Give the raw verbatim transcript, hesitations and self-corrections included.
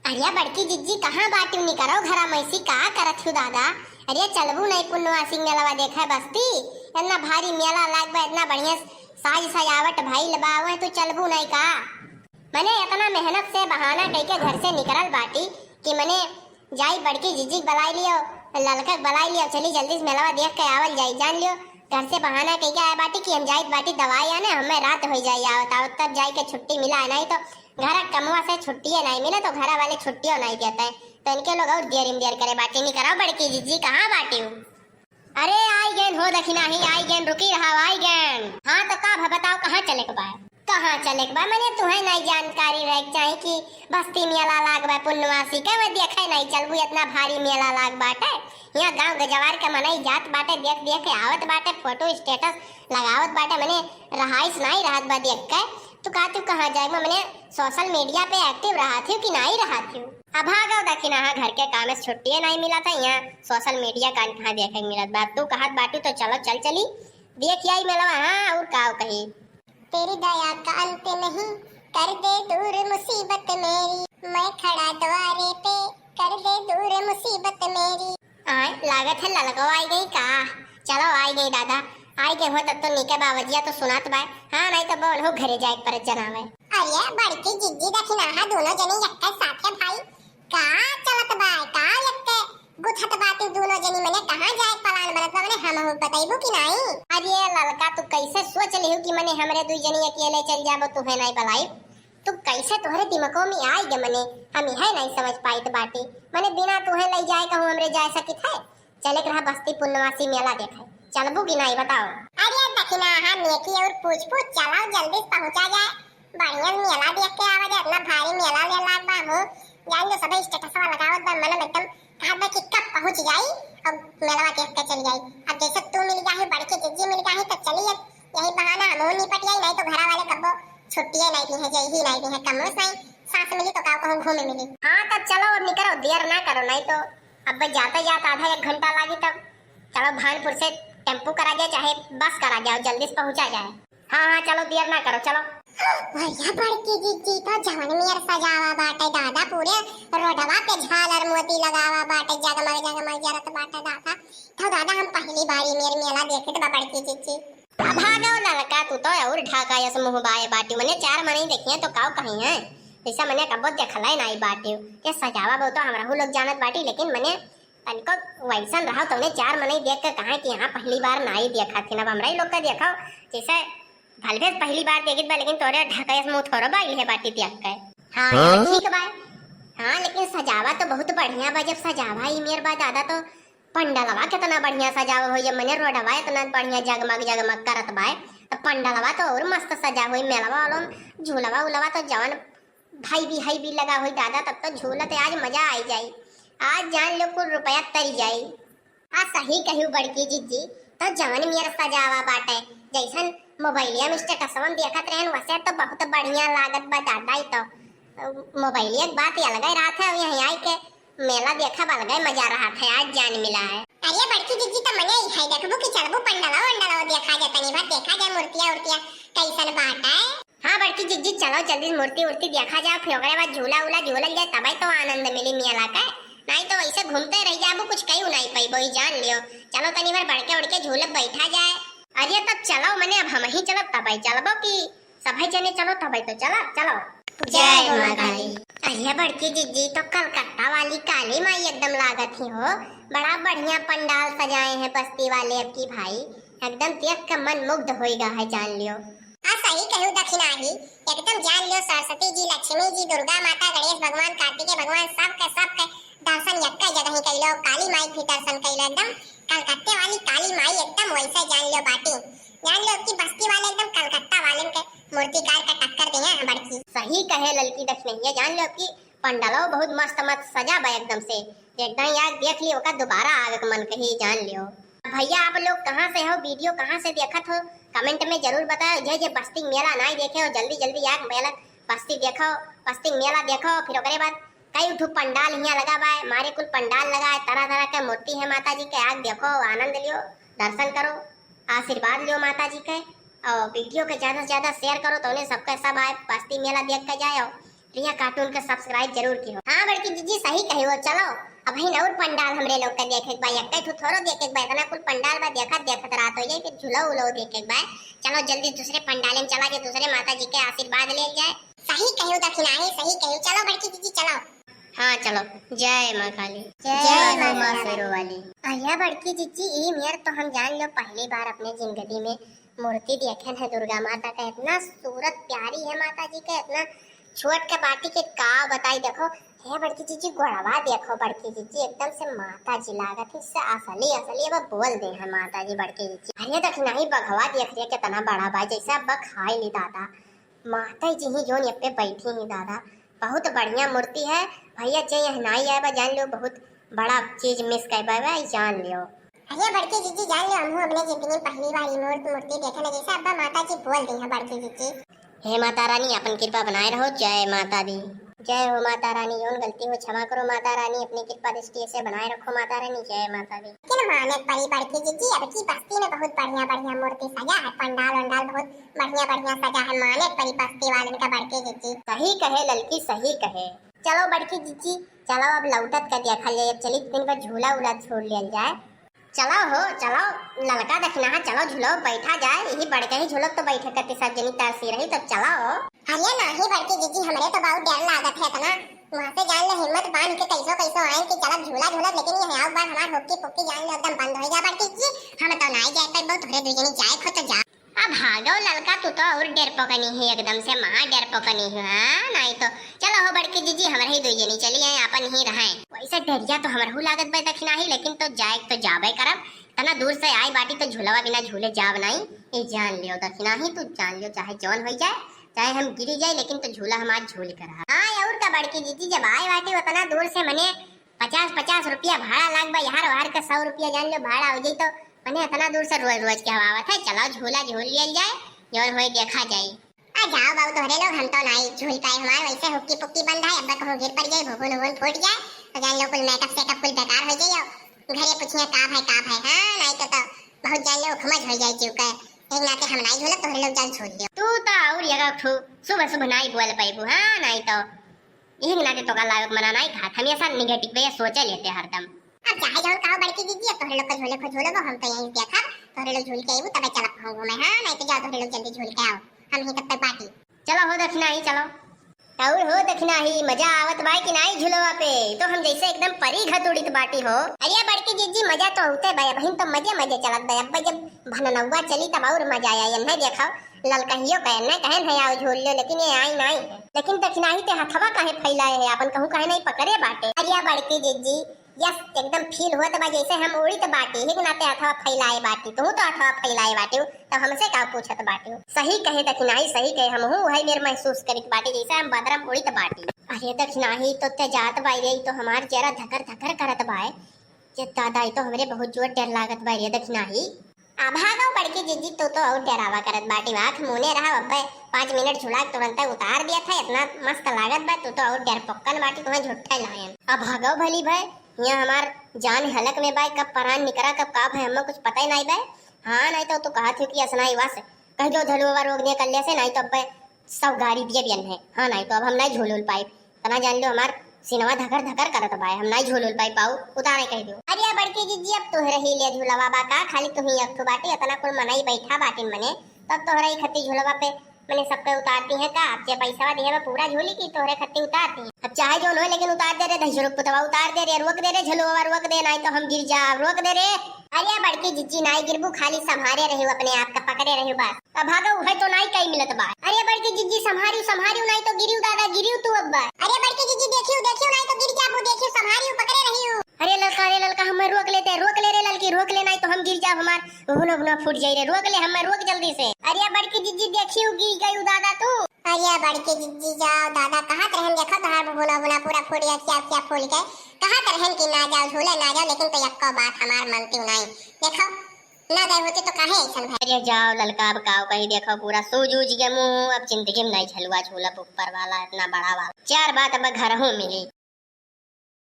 अरे बड़की जिज्जी, कहाँ बाटिउ? निकरौ घरा मइसी, का करत हिउ दादा? अरे चलबू नाहीं पुन्नवासी मेलवा देखै बस्ती? एतना भारी मेला लाग बा, एतना बढ़िया साज सजावट भइल बा, वह तू चलबू नाहीं का? मने एतना मेहनत से बहाना कइके घर से निकरल बाटी कि मने जाई बड़की जिज्जी के बलाई लियो, ललका के बलाई लियो, चली जल्दी से मेलवा देख के आवल जाई। जान लियो, घर से बहाना कइके आए बाटी कि हम जाइत बाटी दवाई आने, हमें रात होइ जाई आवत आवत, तब जाई के छुट्टी मिला है, नाहीं तो घर कमवा से छुट्टिए नाहीं मिले, तो घर वाले छुट्टियो नाहीं देते, तो इनके लोग और देर में देर करे बाटी। निकरौ बड़की जिज्जी, कहाँ बाटिउ? अरे आई गेन हो दखिनाही, आई गेन, रुकी रहा, आई गेन। हाँ तो का भ-, बताओ कहाँ चले के बा? कहाँ चले के बा? मने तुहैं नाहीं जानकारी रहे के चाही कि बस्ती मेला लाग बा पुन्नवासी के, वह देखे नाहीं चलबू, एतना भारी मेला लाग बाटे। यहाँ गाँव के जवार के मनई जात बाटे, देख देख के आवत बाटे, फोटो status लगावत बाटे, मने रहाइश नाहीं रहत बा देख के। तू का, तू कहाँ जाए, मने social media पे active रहत हिउ कि नाहीं रहत हिउ? अब भागौ दखिनाहा, घर के काम से छुट्टिए नाहीं मिलत है, यहाँ social media का कहाँ देखे के मिलत बा। तू कहत बाटू तो चलो चल चली, देख आई मेलवा, हाँ और का कही। तेरी दया का अंत नहीं, कर दे दूर मुसीबत मेरी, मैं खड़ा द्वारे पे, कर दे दूर मुसीबत मेरी। आय, लागत है ललकवा आई गई का? चलो आई गई दादा, आई गई हो तब तो नीके बावजिया तो सुनात बाय। हाँ नाहीं तो बोल हो घरे जाए के परत जनावे। अरे बड़की जिज्जी दखिनाहा, दोनों जनी यक्के साथे भाई, का चलत बाय, का यक्के गुथत बाटी दोनों जनी, मने कहाँ जाए के plan बनत बा, मने हमहू बतैबू कि नाहीं? अरे ललका, तू कैसे सोच लिहू कि मने हमरे दुई जनी अकेले चल जाबो, तुहैं नाहीं बलाई? तू कैसे तोहरे दिमागो में आइ गे, मने हम यह नाहीं समझ पाइत बाटी, मने बिना तुहैं लई जाए कहूँ हमरे जाए सकित है? चले के रहा बस्ती पुन्नवासी मेला देखे, चलबू कि नाहीं बताओ? अरे दखिनाहा नेकी और पूछ पूछ, चलाओ जल्दी से पहुँचा जाए, बढ़िया से मेला देख के आवा जाए, इतना भारी मेला ले लाग बा। हमहू जान जो सबै status लगावत बा, मन में एकदम कहत बा कि कब पहुँच जाई और मेलवा देख के चली आई। अब जैसे तू मिल गया है, बड़की जिज्जी मिल गया है, तो चली अब यही बहाना हमहू निपट जाई, नाहीं तो घरा वाले कब्बो छुट्टिए नाहीं दी है, जई ही नाहीं दी है, कमो से नाहीं सांस मिली तो का कहूँ घूमे मिली। हाँ तब चलो अब निकरो, देर ना करो, नाहीं तो अब जाते जाते आधा एक घंटा लागी, तब चलो भानपुर से टेम्पू करा जाए चाहे बस करा जाओ, जल्दी से पहुँचा जाए। हाँ हाँ चलो देर ना करो, चलो। भैया बड़की जिज्जी तो जवन मेर सजावा बाटे दादा, पूरे रोडवा पे झालर मोती लगावा बाटे, जगमग जगमग जरत बाटे दादा। तो दादा हम पहली बारी मेर मेला देखत बा बड़की जिज्जी। अब भागो ललका, तू तो और ढाका यस मुँह बाए बाटी, मने चार मनई देखिए तो काव कहीं है, जैसा मने कबो देखले नाहीं बाटी। ये सजावा बहुतो हमरहू लोग जानत बाटी, लेकिन मने तनिको वैसन रहो, तौने चार मनई देख के कहे कि हाँ पहली बार नाहीं देखा थी। अब हमरे लोग का देखो, जैसे भलभेस पहली बार देखित बा, लेकिन तोरे ढाका यस मुँह थोरो बाइल है बाटी देख के। हाँ हाँ? यार, ठीक बा। हाँ लेकिन सजावा तो बहुत बढ़िया बा, जब सजावा ही मेर बा दादा तो पंडलवा कितना बढ़िया सजावा हो, ये मने रोडवा इतना बढ़िया जगमग जगमग करत बा, तो पंडलवा तो और मस्त सजा होई, मेलवा वालों झूलवा उलवा तो जवन भाई भी हाई भी लगा होई दादा, तब तो झूलत आज मजा आई जाई। आज जान लो कुल रुपया तरी जाई। आ सही कहियो बड़की जिज्जी, तो जवन मेर सजावा बाटे, जैसन मोबाइलिया में स्टेटसवन देखत रहन वैसे तो बहुत बढ़िया लागत बा दादा। ई तो मोबाइलिया के बात अलगे रहत है, यहाँ आई के मेला देखब अलगे मजा रहत है, आज जान मिला है। अरे बड़की जिज्जी तो मने ही है, देखबू कि चलबू पंडलवा उंडलवा देखा जाए, तनी भर देखा जाए मूर्तिया उर्तिया कैसन बाटे। हाँ बड़की जिज्जी, चलो जल्दी मूर्ति उर्ति देखा जाओ, फिर ओकरे बाद झूला उला झूलल जाए, तबे तो आनंद मिली मेला के। नाहीं तो वैसे घूमते रह जाबू, कुछ कहीं नाहीं पैबो, ई जान लियो। चलो तनी भर बढ़के उड़के झूले बैठा जाए। अरे तब चलो, मने अब हम ही चलब, तबे चलबो कि सभे जने चलो, तबे तो चलब, चलो। जय माँ काली। अरे बड़की जिज्जी, तो कलकत्ता वाली काली माई एकदम लागत ही हो, बड़ा बढ़िया पंडाल सजाए हैं बस्ती वाले अब की भाई, एकदम देख के मन मुग्ध होइगा है, जान लियो। आ सही कहू दखिनाही, एकदम जान लियो सरस्वती जी, लक्ष्मी जी, दुर्गा माता, गणेश भगवान, कार्तिकेय भगवान, सबके, सबके दर्शन यक्का जगह ही कइलो, काली माई के भी दर्शन कइलो, एकदम कलकत्ते वाली काली माई एकदम वैसे जान लियो बाटी, जान लियो कि बस्ती वाले एकदम कलकत्ता वाले के मूर्तिकार का टक्कर दे हैं बड़की। सही कहे ललकी दखिनहिया, जान लियो कि पंडलो बहुत मस्त मस्त सजा बा एकदम से, एकदम यार देख लियो ओका दोबारा आवे के मन कही, जान लियो। भैया आप लोग कहाँ से हो, वीडियो कहाँ से देखत हो, कमेंट में जरूर बताओ। जे जे बस्ती मेला नाहीं देखे हो, जल्दी जल्दी आके मेला बस्ती देखो, बस्ती मेला देखो। फिर ओकरे बाद कई ठो पंडाल हियाँ लगा बा, मारे कुल पंडाल लगा है, तरह तरह के मूर्ति है माता जी के, आके देखो, आनंद लियो, दर्शन करो, आशीर्वाद लियो माता जी के। और वीडियो के ज्यादा से ज्यादा शेयर करो, तो उन्हें सबके सब आए बस्ती मेला देख के जाए। भैया cartoon का subscribe जरूर किहो। हाँ बड़की जिज्जी, सही कहियो। चलो, अबहिन और पंडाल हमरे लोग के देखे के बा, एक्कै ठो थोड़ो देखे के बा, इतना कुल पंडाल बा, देखत देखत रात होइ जाई, फिर झूला उला देखे के बा। चलो जल्दी दूसरे पंडाले में चला के दूसरे माता जी के आशीर्वाद लेल जाए। सही कहियो दखिनाही, सही कहियो। चलो बड़की जिज्जी, चलो। हाँ चलो, जय माँ काली, जय जय माँ माँ शेरो वाली। अरे बड़की जिज्जी, ई मेर तो हम जान लो पहली बार अपने जिंदगी में मूर्ति देखेन है दुर्गा माता का। इतना सूरत प्यारी है माता जी का, इतना छोट के बाटी के का बताई। देखो, हे बड़की जिज्जी, गोड़वा देखो बड़की जिज्जी, एकदम से माता जी लागत है, इससे असली, असली अब बोल दे है माता जी बड़की जिज्जी। अरे दखिनाही, बघवा देख रहे कितना बड़ा बा, जैसे अब खाई ली दादा। माता जी ही जोन यप्पे बैठी ही दादा, बहुत बढ़िया मूर्ति है। भैया जे यहाँ नाई आए बा, जान लो बहुत बड़ा चीज miss कर बा, जान लियो। अरे बड़की जिज्जी, जान लियो, हमहू अपने जिंदगी में पहली बार ई मूर्त-, मूर्ति देखे लगे से अब्बा माता जी बोल दी है बड़की जिज्जी। हे माता रानी, अपन कृपा बनाए रहो। जय माता दी। जय हो माता रानी, जोन गलती हो क्षमा करो माता रानी, अपनी कृपा दृष्टि ऐसे बनाए रखो माता रानी। जय माता दी। लेकिन माने परी बड़की जिज्जी, अब की बस्ती में बहुत बढ़िया बढ़िया मूर्ति सजा है, पंडाल उंडाल बहुत बढ़िया बढ़िया सजा है, माने परी बस्ती वालन का बड़की जिज्जी। सही कहे ललकी, सही कहे। चलो बड़की जिज्जी, चलो अब लौटत का देखल जाए, अब चली दिन भर झूला उला झूल लियल जाए। चलो हो, चलो, ललका दखिनाहा, चलो झूलो बैठा जाए, यही बड़के ही झूलो तो बैठे करती सब जनी तरसी रही, तब चलो। अरे नाही बड़की जिज्जी, हमरे तो बहुत डर लागत है इतना, वहाँ से जान लो हिम्मत बांध के कैसो कैसो आए कि चलब झूला झूलब, लेकिन ये है, एक बार हमार हुक्की पुक्की जान लो एकदम बंद हो जा बड़की जिज्जी, हम तो नाही जाए पाए, बहुत थोड़े दू जनी जाए खो तो जा। अब भागो ललका, तू तो और डरपोकनी है एकदम से, महा डरपोकनी है, हाँ, नाही तो। चलो हो बड़की जिज्जी, हमरे ही दुई जनी चली आए, अपन ही रहे। वैसे डरिया तो हमरहू लागत बा दखिनाही, लेकिन तो जाए तो जाबे करब। इतना दूर से आई बाटी तो झूलवा बिना झूले जाब नाही। ये जान लियो दखिनाही, तू जान लियो, चाहे जौन हो जाए, चाहे हम गिरी जाए, लेकिन तो झूला हमार झूल कर रहा। हाँ, और का बड़की जिज्जी, जब आए बाटी उतना दूर से, मने पचास पचास रुपया भाड़ा लाग बा, यहाँ वहार का सौ रुपया जान लो भाड़ा हो जाई, तो मने इतना दूर से रोज रोज के हवा आवत है, चलो झूला झूल लियल जाए, जौन होई देखा जाए। आ जाओ बाबू तोहरे लोग, हम तो नाही झूल पाए, हमार वैसे हुक्की पुक्की बंद है, अब कहूँ गिर पड़ जाए, भूगुन उगुन फूट जाए, तो जान लो कुल makeup सेकअप कुल बेकार हो जाए, घरे पूछिए का भाई का भाई, हाँ नाही तो, तो बहुत जान लो उखमज हो जाए जीव के, एक नाते हम नाही झूलब, तोहरे लोग जान झूल लियो। तू तो और ये ठू सुबह सुबह नाही बोल पाइबू, हाँ नाही तो यही के नाते तोका लायक मना नाही खात, हमेशा negative पे सोचे लेते हरदम। अब चाहे जौन कहो बड़की जिज्जी, अब तोहरे लोग का झूले खो झूलबो, हम तो यहीं देखब, तोहरे लोग झूल के अइबू तबे चलब कहूँ घूमे, हाँ नाही तो जाओ तोहरे लोग जल्दी झूल के आओ, हम ही तब तक बाटी। चलो हो दखिनाही, चलो। और हो दखिनाही, मजा आवत बा कि नाही झूलवा पे? तो हम जैसे एकदम परी घत उड़ित बाटी हो। अरे बड़की जिज्जी, मजा तो होते बा, अबहिन तो मजे मजे चलत बा, अब जब भननौवा चली तब और मजा आई। एन्ने देखो, ललकहियो कहे, एन्ने कहेन है आओ झूल लो, लेकिन ये आई नाही। लेकिन दखिनाही ते हथवा काहे फैलाए है, अपन कहूँ काहे नाही पकड़े बाटे? अरे बड़की जिज्जी, यस, एकदम feel होत बा जैसे हम उड़ित बाटी, ही नाते हथवा फैलाए बाटी, तू तो हथवा फैलाए बाटी, तो हमसे का पूछत बाटी? सही कहे दखिनाही, सही कहे, हमहू वही मेर महसूस करित बाटी जैसे हम बदरम उड़ित बाटी। अरे दखिनाही, तो ते जात बाई रे, तो हमार जरा धकर धकर करत बाए। ये दादा, ये तो हमरे बहुत जोर डर लागत बाए रे दखिनाही। आ भागो बड़की जिज्जी, तू तो और डरावा करत बाटी, आँख मूने रहा, अब्बे पाँच मिनट झूला के तुरंत उतार दिया था, इतना मस्त लागत बा, तू तो और डरपोकन बाटी, तुम्हें झूठा लायन। अब भागो भली भाई, यहाँ हमार जान हलक में बाय, कब परान निकरा, कब का भाई, हमें कुछ पता ही नाही बाय। हाँ, नाही तो तू कहत हो कि असनाई वास कह दो झलुआ रोक दिया कल्ले से, नाही तो अब सौ गारी दिए बियन है। हाँ, नाही तो अब हम नाही झूल उल पाई। तना जान लो हमार सिनवा धकर धकर करत बाय, हम नाही झूल उल पाई पाऊ, उतारे कह दो। अरे बड़की जिज्जी, अब तोहरे ही ले झूलवा बा का, खाली तू ही एक ठो बाटी, इतना कुल मनई बैठा बाटिन मने, तब तोहरे ही खत्ती झूलवा पे मने सबके उतारती है का? अब जे पैसा दिहे बा पूरा झूली की तोहरे खत्ती उतारती है। अब चाहे जौन होए लेकिन उतार दे रे, दहिजरो के पुतवा उतार दे रे, रोक दे रे, झलुआ रोक दे, नाही तो हम गिर जाब, रोक दे रे। अरे बड़की जिज्जी नाही गिरबू, खाली संभारे रहियो अपने आप का, पकड़े रहियो बस। अब भागो, उहे तो नाही कई मिलत बा। अरे बड़की जिज्जी संभारियो, संभारियो नाही तो गिरियो दादा, गिरियो तू अब बस। अरे बड़की जिज्जी देखियो, देखियो नाही तो गिर जाबू, देखियो संभारियो, पकड़े रहियो। अरे ललका, अरे ललका, हमें रोक लेते, रोक ले रे ललकी, रोक ले, नाही तो हम गिर जाब, हमार भुनो भुनो फूट जाई रे, रोक ले हमें, रोक जल्दी से। अरे बड़की जिज्जी देखियो गिर गई दादा तू। अरे बड़की जिज्जी जाओ दादा, कहत रहन देखो तोहार भुनो भुना पूरा फूट गया, खिया खिया फूल के, कहत रहन कि ना जाओ झूले ना जाओ, लेकिन तो यक्को बात हमार मनती नाही। देखो ना गए होते तो काहे ऐसन भय। अरे जाओ ललका, अब काव कही, देखो पूरा सूज उज गए मुंह, अब जिंदगी में नाही झलुआ झूलब ऊपर वाला इतना बड़ा वाला। चार बात अब घर हूँ मिली।